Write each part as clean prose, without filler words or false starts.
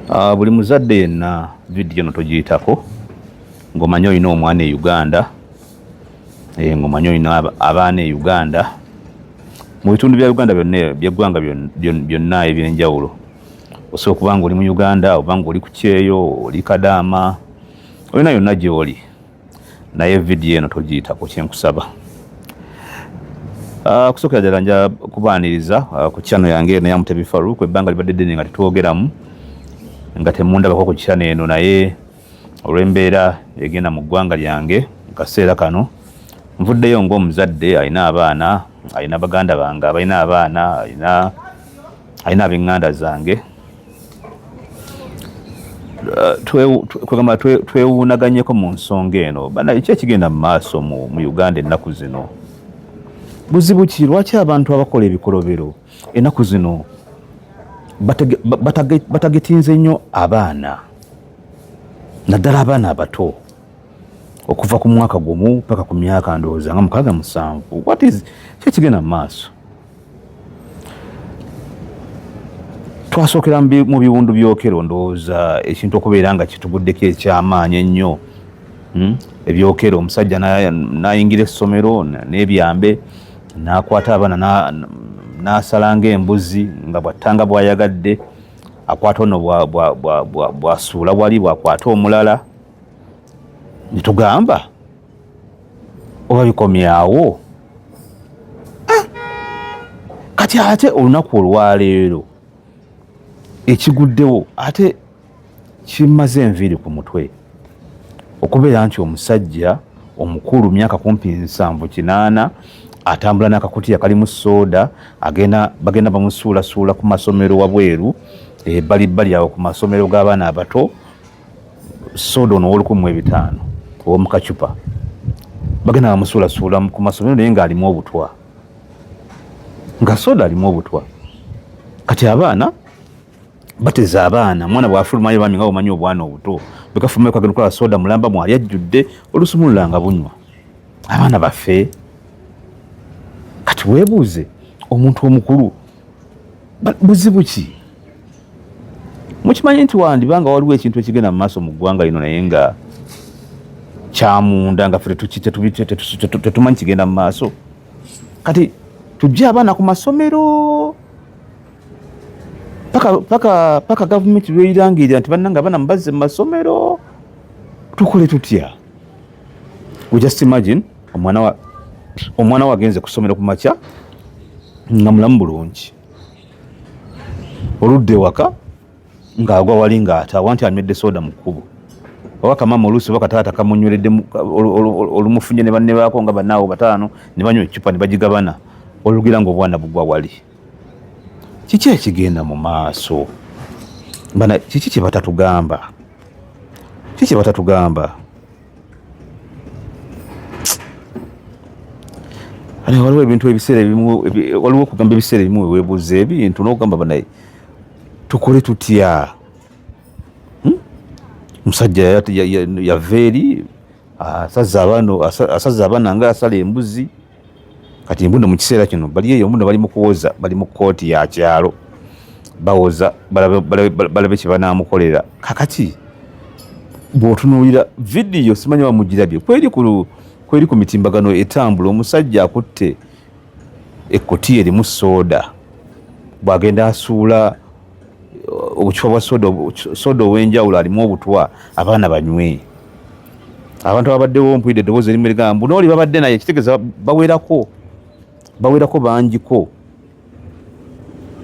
Buli muzadde yenna vidiyo eno togiyitako ng'omanyi olina omwana e Uganda, ng'omanyi olina abaana e Uganda, mu bitundu bya Uganda byonna, by'eggwanga byonna eby'enjawulo. Osobola okuba ng'oli mu Uganda oba ng'oli ku kyeyo, oli Kadaama, olina yonna gy'oli, naye vidiyo eno togiyitako, kyenkusaba. Kusookera ddala nja kubaaniriza ku channel yange eno ya Mutebi Farouk. Ebbanga libadde ddene nga tetwogeramu, nga temundabako ku channel eno, naye olw'embeera egenda mu ggwanga lyange mu kaseera kano, nvuddeyo ng'omuzadde alina abaana, alina baganda bange abalina abaana, alina ab'eŋŋanda zange. Kwegamba twewuunaganyeko mu nsonga eno. Bana, ki ekigenda mu maaso mu Uganda ennaku zino? Buzibu ki? Lwaki abantu abakola ebikolobero ennaku zino batagetinze nnyo abaana, naddala abaana abato okuva ku mwaka gumu paka ku myaka ndowooza nga 6, 7? What is ki ekigenda mu maaso? Twasookera mu biwundu byokero, ndowooza ekintu okubeera nga kituguddeko ekyamaanyi ennyo, Ebyokero, omusajja n'ayingira essomero n'ebyambe, n'akwata abaana, n'asala ng'embuzi, nga bw'attanga bw'ayagadde, akwata ono bw'asuula wali, bw'akwata omulala. Ne tugamba oba bikomyawo. Kati ate olunaku olwaleero ekiguddewo ate kimaze enviiri ku mutwe, okubeera nti omusajja omukulu myaka kumpi 70, 80 atambula n'akakutiya kalimu sooda, agenda bagenda bamusuulasuula ku masomero wabweru, ebbalibbali awo ku masomero g'abaana abato. Soda ono ow'olukumi mu etaano ow'omu kacupa bagenda bamusuulasuula ku masomero, naye ng'alimu obutwa, nga soda alimu obutwa. Kati abaana bateza abaana, omwana bw'afulumayo, bami nga omanyi obwana obuto bwe kafulumayo kagenda okukola soda mulamba mwali ajjudde, olusumulula nga bunywa. Abaana baffe, kati weebuuze, omuntu omukulu buzibu ki? Mukimanyi nti wandibanga waliwo ekintu ekigenda mu maaso mu ggwanga lino, naye nga kyamunda, nga ffe tetumanyi kigenda mu maaso. Kati tujje abaana ku masomero paka paka paka gavumenti lweyirangirira nti bannange abaana mubazze mu masomero, tukole tutya? We just imagine omwana wa agenze ku ssomero ku makya nga mulamu bulungi, oludda ewaka ng'agwa wali ng'ataawa nti anywedde soda mu kkubo, oba kamama oluusi oba kataata kamunyweredde olumufunye ne banne baako nga bannaawo bataano ne banywa eccupa ne bagigabana, olugira ng'obwana bugwa wali. Kiki ekigenda mu maaso bana? Kiki kye batatugamba? Kiki kye batatugamba? Ate waliwo ebintu ebiseera ebimu, waliwo okugamba ebiseera ebimu weweebuuza ebintu n'okugamba banaye tukole tutya? Omusajja yava eri asaza abaana nga asala embuzi. Kati mbuno mu kiseera kino bali eyo mbuno bali mu kuwoza, bali mu kkooti ya kyalo, bawoza balabe kye banaamukolera. Kakati bw'otunuulira vidiyo, simanyi bamugirabye, kweri ku mitimbagano etambula, omusajja akutte ekkutiya erimu sooda, bw'agenda asuula obucupa bwa soda, soda ow'enjawulo alimu obutwa, abaana banywe. Abantu ababaddewo, mpulidde eddoboozi erimu erigamba mbu n'oli babadde naye, kitegeeza bawerako, bawerako bangiko.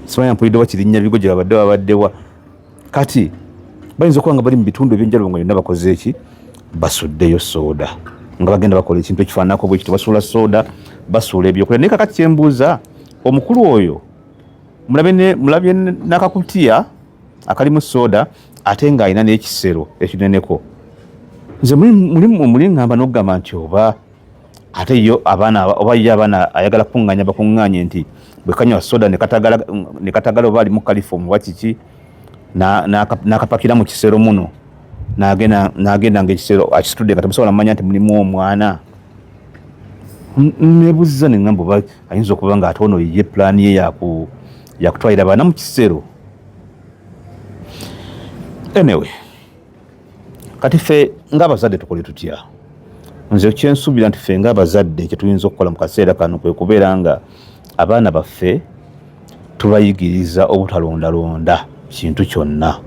Simanya mpulidde wakirinnya bigo gye babadde babaddewa. Kati bayinza okuba nga bali mu bitundu ebyenjawulo nga byonna bakoze eki, basuddeyo sooda, nga bagenda bakola ekintu ekifaananako bwe kityo, basuula sooda, basuula ebyokulya. Naye kakati kyembuuza, omukulu oyo mulabye n'akakutiya akalimu sooda, ate ng'alina n'ekisero ekineneko. Nze muli ŋŋamba n'okugamba nti oba ate yo abaana, oba ye abaana ayagala kuŋŋaanya, bakuŋŋaanye nti bwe kanywa soda ne katagala, oba alimu chloroform oba kiki, n'akapakira mu kisero muno, n'agenda ng'ekisero akisitudde nga temusobola mumanya nti mulimu omwana. Nebuuziza ne ŋŋamba oba ayinza okuba nga ate ono ye pulaani ye yakutwalira baana mu kisero. Anyway, kati ffe ng'abazadde tukole tutya? Nze kyensuubira nti ffe ng'abazadde kyetuyinza okukola mu kaseera kano kwe kubeera nga abaana baffe tubayigiriza obutalondalonda kintu kyonna,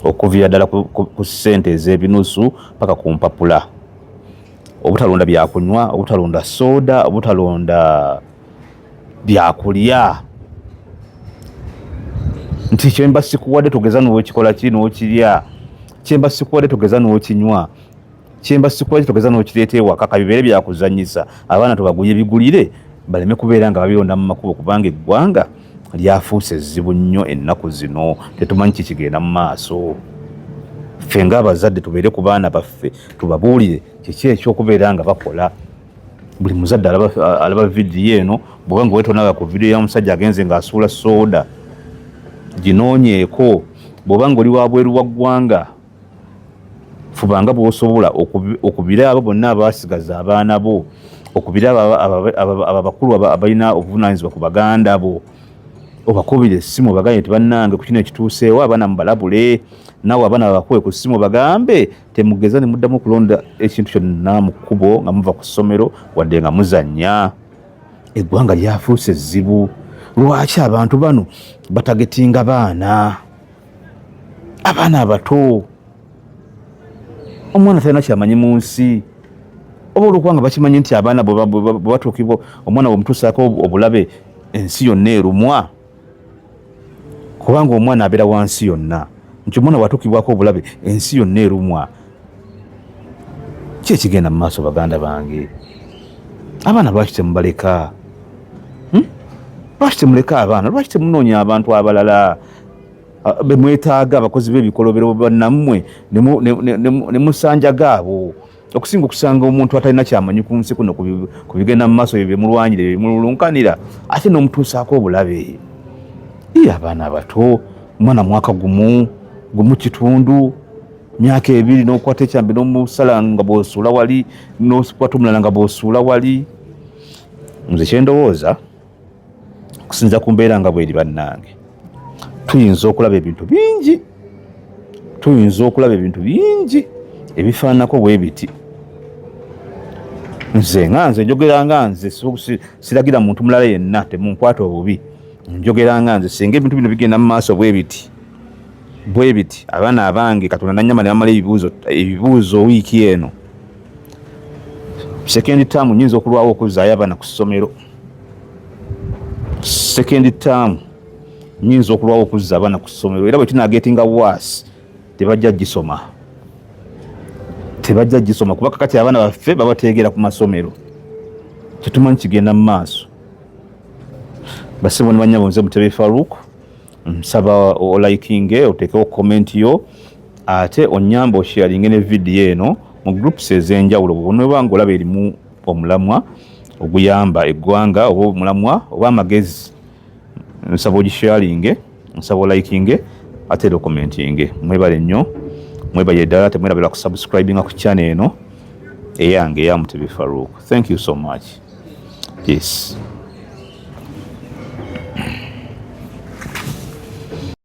okuviira ddala ku ssente ez'ebinusu paka ku mpapula, obutalonda byakunywa, obutalonda sooda, obutalonda byakulya, nti kyemba sikuwadde togeza n'okikola ki n'okirya, kyemba sikuwadde togeza n'okinywa, kyemba sikuwadde togeza n'okireeta ewaka. Kabibeere byakuzanyisa, abaana tubaguye bigulire baleme kubeera nga babironda mu makubo, kubanga eggwanga lyafuuse ezzibu nnyo ennaku zino, tetumanyi kikigenda mu maaso. Ffe ng'abazadde tubeere ku baana baffe, tubabuulire kiki ekyokubeera nga bakola. Buli muzadde alaba vidiyo eno, bw'oba nga wetonaba ku vidiyo ya musajja agenze ng'asuula sooda, ginoonyeeko. Bw'oba nga oli wabweru wa ggwanga, fubanga bw'osobola okubira abo bonna abaasigaza abaana bo, okubira abo abakulu abalina obuvunaanyizibwa ku baganda bo, obakubire essimu obagambe nti bannange ku kino ekituuseewo, abaana mubalabule. Naawe abaana babakuwe ku ssimu bagambe temugeza ne muddamu okulonda ekintu kyonna mu kkubo nga muva ku ssomero wadde nga muzannya. Eggwanga lyafuuse ezzibu. Lwaki abantu bano batagetinga baana, abaana abato? Omwana talina kyamanyi mu nsi, oba olwokuba nga bakimanyi nti abaana bwe batuukibwa, omwana bwemutuusaako obulabe ensi yonna erumwa, kubanga omwana abeera wansi yonna, nti omwana bwatuukibwako obulabe ensi yonna erumwa. Ki ekigenda mu maaso, baganda bange? Abaana lwaki temubaleka? Lwaki temuleka abaana? Lwaki temunoonya abantu abalala bemwetaaga, abakozi b'ebikolobero bannammwe, ne musanjaga abo, okusinga okusanga omuntu atalina kyamanyi ku nsi kuno ku bigenda mu maaso, ebyo byemulwanyira, ebyo byemululunkanira, ate n'omutuusaako obulabe? Iye, abaana abato, omwana mwaka gumu gumu kitundu, myaka 2, n'okwata ekyambe n'omusala nga bw'osuula wali, n'okwata omulala nga bw'osuula wali. Nze kyendowooza, okusinza ku mbeera nga bweri, bannange, tuyinza okulaba ebintu bingi, tuyinza okulaba ebintu bingi ebifaananako bwe biti. Nze nga nze njogera nga nze, siragira muntu mulala yenna, temunkwata obubi, njogera nga nze. Singa ebintu bino bigenda mu maaso bwe biti bwe biti, abaana abange Katonda nanyama ne bamala ebibuuzo wiiki eno, second term nyinza okulwawo okuzzaayo abaana ku ssomero. Second term nyinza okulwawo okuzza abaana ku ssomero, era bwe kinaagetinga worse tebajja gisoma, tebajja gisoma, kuba kakati abaana baffe babateegera ku masomero, tetumanyi kigenda mu maaso. Basebo ne banyabo, nze Mutebi Faruk. Nsaba olikinge, oteekewo comment yo, ate onyamba osharinge ne vidiyo eno mu groups ez'enjawulo. Bw'onoba nga olaba erimu omulamwa oguyamba eggwanga oba omulamwa oba amagezi, nsaba ogisharinge, nsaba olikinge, ate era okomentinge. Mwebale nnyo, mwebale ddala. Temwerabira kusubscribinga ku channel eno eyange eya Mutebi Faruk. Thank you so much. Peace.